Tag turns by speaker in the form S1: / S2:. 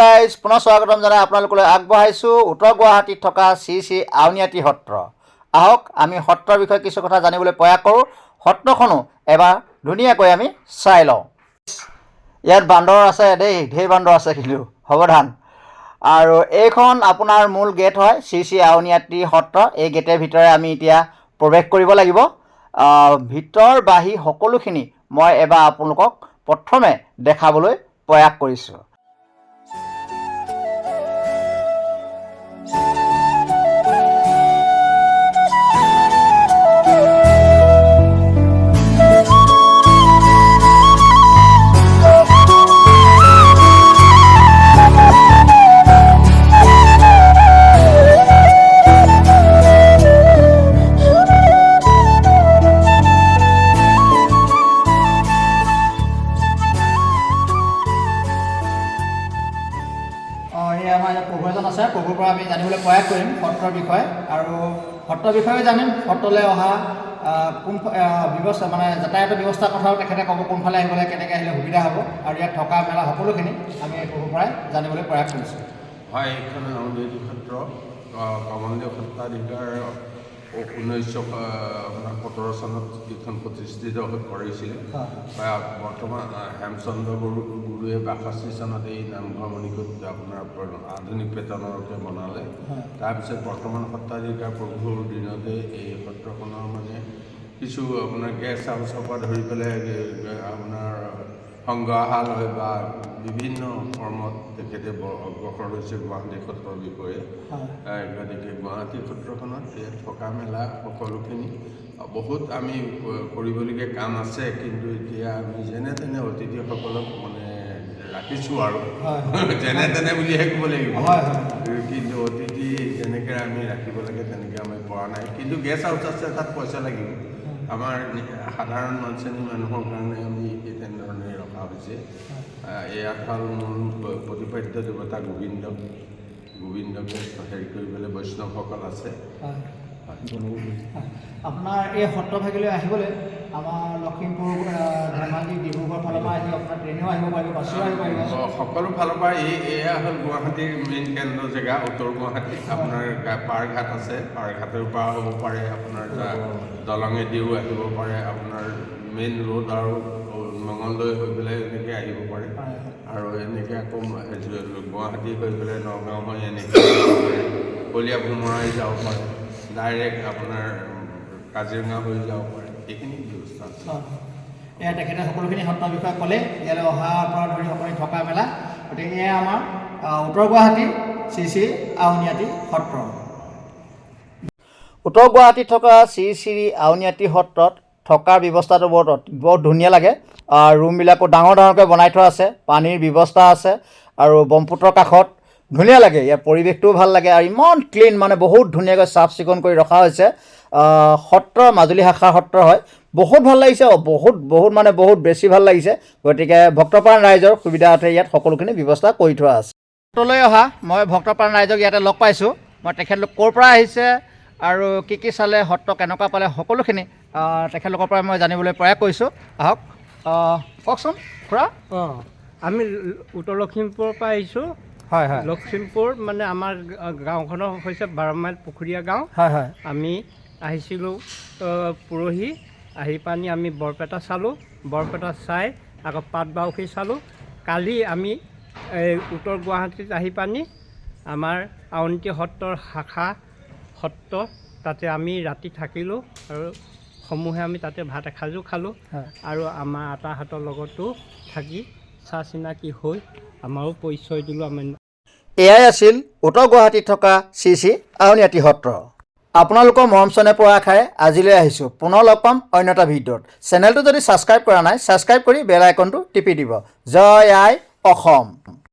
S1: ৰাইজ, পুনৰ স্বাগতম জনাই আপোনালোকলৈ আগবঢ়াইছোঁ উত্তৰ গুৱাহাটীত থকা শ্ৰী শ্ৰী আউনীআটী সত্ৰ। আহক, আমি সত্ৰৰ বিষয়ে কিছু কথা জানিবলৈ প্ৰয়াস কৰোঁ। সত্ৰখনো এবাৰ ধুনীয়াকৈ আমি চাই লওঁ। ইয়াত বান্দৰ আছে দেই, ঢেৰ বান্দৰ আছে, কিন্তু সাৱধান। আৰু এইখন আপোনাৰ মূল গেট হয় শ্ৰী শ্ৰী আউনীআটী সত্ৰ। এই গেটৰ ভিতৰে আমি এতিয়া প্ৰৱেশ কৰিব লাগিব। ভিতৰ বাহিৰ সকলোখিনি মই এবাৰ আপোনালোকক প্ৰথমে দেখাবলৈ প্ৰয়াস কৰিছোঁ। অঁ, এই আমাৰ ইয়াত প্ৰভু এজন আছে। প্ৰভুৰ পৰা আমি জানিবলৈ প্ৰয়াস কৰিম সত্ৰৰ বিষয়ে আৰু সত্ৰৰ বিষয়েও জানিম। সত্ৰলৈ অহা কোন ব্যৱস্থা, মানে যাতায়াতৰ ব্যৱস্থাৰ কথাও তেখেতে ক'ব, কোনফালে আহিব লাগে, কেনেকৈ আহিলে সুবিধা হ'ব আৰু ইয়াত থকা মেলা সকলোখিনি আমি প্ৰভুৰ পৰাই জানিবলৈ প্ৰয়াস কৰিছোঁ।
S2: হয়, এইখন আউনীআটী সত্ৰ কমলদেৱ সত্ৰাধিকাৰ 1917 চনত এইখন প্ৰতিষ্ঠিত কৰিছিলে। বা বৰ্তমান হেমচন্দ্ৰ গুৰুৱে 62 চনত এই নামঘৰ মণিকূট আপোনাৰ আধুনিক পেটাৰ্ণৰকে বনালে। তাৰপিছত বৰ্তমান সত্ৰাধিকাৰ প্ৰভুৰ দিনতে এই সত্ৰখনৰ মানে কিছু আপোনাৰ গেষ্ট হাউচৰ পৰা ধৰি পেলাই আপোনাৰ সংগ্ৰহালয় বা বিভিন্ন কৰ্মত তেখেতে বৰ অগ্ৰসৰ হৈছে গুৱাহাটী সত্ৰৰ বিষয়ে। গতিকে গুৱাহাটী সত্ৰখনত ইয়াত থকা মেলা সকলোখিনি বহুত আমি কৰিবলগীয়া কাম আছে। কিন্তু এতিয়া আমি যেনে তেনে অতিথিসকলক মানে ৰাখিছোঁ আৰু যেনে তেনে বুলিহে ক'ব লাগিব।
S1: হয় হয়
S2: কিন্তু অতিথি যেনেকৈ আমি ৰাখিব লাগে, তেনেকৈ আমি পৰা নাই। কিন্তু গেষ্ট হাউচ আছে, তাত পইচা লাগিব। আমাৰ সাধাৰণ শ্ৰেণীৰ মানুহৰ কাৰণে আমি সেই তেনেধৰণে ৰখা হৈছে। ইয়াত হ'ল মূল প্ৰতিপাদ্য দেৱতা গোবিন্দ। গোবিন্দকে হেৰি কৰি পেলাই বৈষ্ণৱসকল আছে।
S1: হয় হয়। আপোনাৰ এই সত্ৰভাগিলৈ আহিবলৈ আমাৰ লখিমপুৰ, ধেমাজি, ডিব্ৰুগড় ফালৰ পৰা আহি আপোনাৰ ট্ৰেইনেও আহিব পাৰিব, বাছেও আহিব পাৰিব।
S2: সকলো ফালৰ পৰা এয়া হ'ল গুৱাহাটীৰ মেইন কেন্দ্ৰ জেগা উত্তৰ গুৱাহাটী। আপোনাৰ পাৰঘাট আছে, পাৰঘাটৰ পৰা হ'ব পাৰে, আপোনাৰ দলঙেদিও আহিব পাৰে, আপোনাৰ মেইন ৰোড আৰু মঙলদৈ হৈ পেলাই এনেকৈ আহিব পাৰে। আৰু এনেকৈ আকৌ গুৱাহাটী হৈ পেলাই নগাঁও হৈ এনেকৈ আহিব পাৰে, কলীয়া ভোমোৰাই যাব পাৰে, ডাইৰেক্ট আপোনাৰ কাজিৰঙা হৈ যাব পাৰে। এইখিনি ব্যৱস্থা আছে।
S1: হয়। এয়া তেখেতে সকলোখিনি সত্ৰৰ বিষয়ে ক'লে, ইয়ালৈ অহাৰ পৰা ধৰি সকলো থকা মেলা। গতিকে এয়া আমাৰ উত্তৰ গুৱাহাটীৰ শ্ৰী শ্ৰী আউনীআটী সত্ৰ। উত্তৰ গুৱাহাটীত থকা শ্ৰী শ্ৰী আউনীআটী সত্ৰত থকাৰ ব্যৱস্থাটো বৰ বৰ ধুনীয়া লাগে। ৰুমবিলাকো ডাঙৰ ডাঙৰকৈ বনাই থোৱা আছে, পানীৰ ব্যৱস্থা আছে আৰু ব্ৰহ্মপুত্ৰৰ কাষত ধুনীয়া লাগে। ইয়াৰ পৰিৱেশটোও ভাল লাগে আৰু ইমান ক্লিন, মানে বহুত ধুনীয়াকৈ চাফ চিকুণ কৰি ৰখা হৈছে। সত্ৰ মাজুলী শাখা সত্ৰ হয়। বহুত ভাল লাগিছে, বহুত বহুত, মানে বহুত বেছি ভাল লাগিছে। গতিকে ভক্তপ্ৰাণ ৰাইজৰ সুবিধাৰ্থে ইয়াত সকলোখিনি ব্যৱস্থা কৰি থোৱা আছে। সত্ৰলৈ অহা মই ভক্তপ্ৰাণ ৰাইজক ইয়াতে লগ পাইছোঁ। মই তেখেতলোক ক'ৰ পৰা আহিছে আৰু কি কি চালে, সত্ৰ কেনেকুৱা পালে, সকলোখিনি তেখেতলোকৰ পৰা মই জানিবলৈ প্ৰয়াস কৰিছোঁ। আহক, কওকচোন খুৰা।
S3: অঁ, আমি উত্তৰ লখিমপুৰৰ পৰা আহিছোঁ।
S1: হয় হয়
S3: লখিমপুৰ মানে আমাৰ গাঁওখনৰ হৈছে 12 মাইল পুখুৰীয়া গাঁও।
S1: হয় হয়
S3: আমি আহিছিলোঁ পৰহি। আহি পানি আমি বৰপেটা চালোঁ। বৰপেটা চাই আকৌ পাটবাউসী চালোঁ। কালি আমি এই উত্তৰ গুৱাহাটীত আহি পানি আমাৰ আউনীআটী সত্ৰৰ শাখা সত্ৰ, তাতে আমি ৰাতি থাকিলোঁ আৰু সমূহে আমি তাতে ভাত এসাঁজো খালোঁ। আৰু আমাৰ আতাহঁতৰ লগতো থাকি চা চিনাকি হৈ আমাৰো পৰিচয় দিলোঁ আমি।
S1: এয়াই আছিল উত্তৰ গুৱাহাটীত থকা শ্ৰী শ্ৰী আউনীআটী সত্ৰ। আপোনালোকৰ মৰম চেনেহ পোৱাৰ আশাৰে আজিলৈ আহিছোঁ। পুনৰ লগ পাম অন্য এটা ভিডিঅ'ত। চেনেলটো যদি ছাবস্ক্ৰাইব কৰা নাই, ছাবস্ক্ৰাইব কৰি বেল আইকনটো টিপি দিব। জয় আই অসম।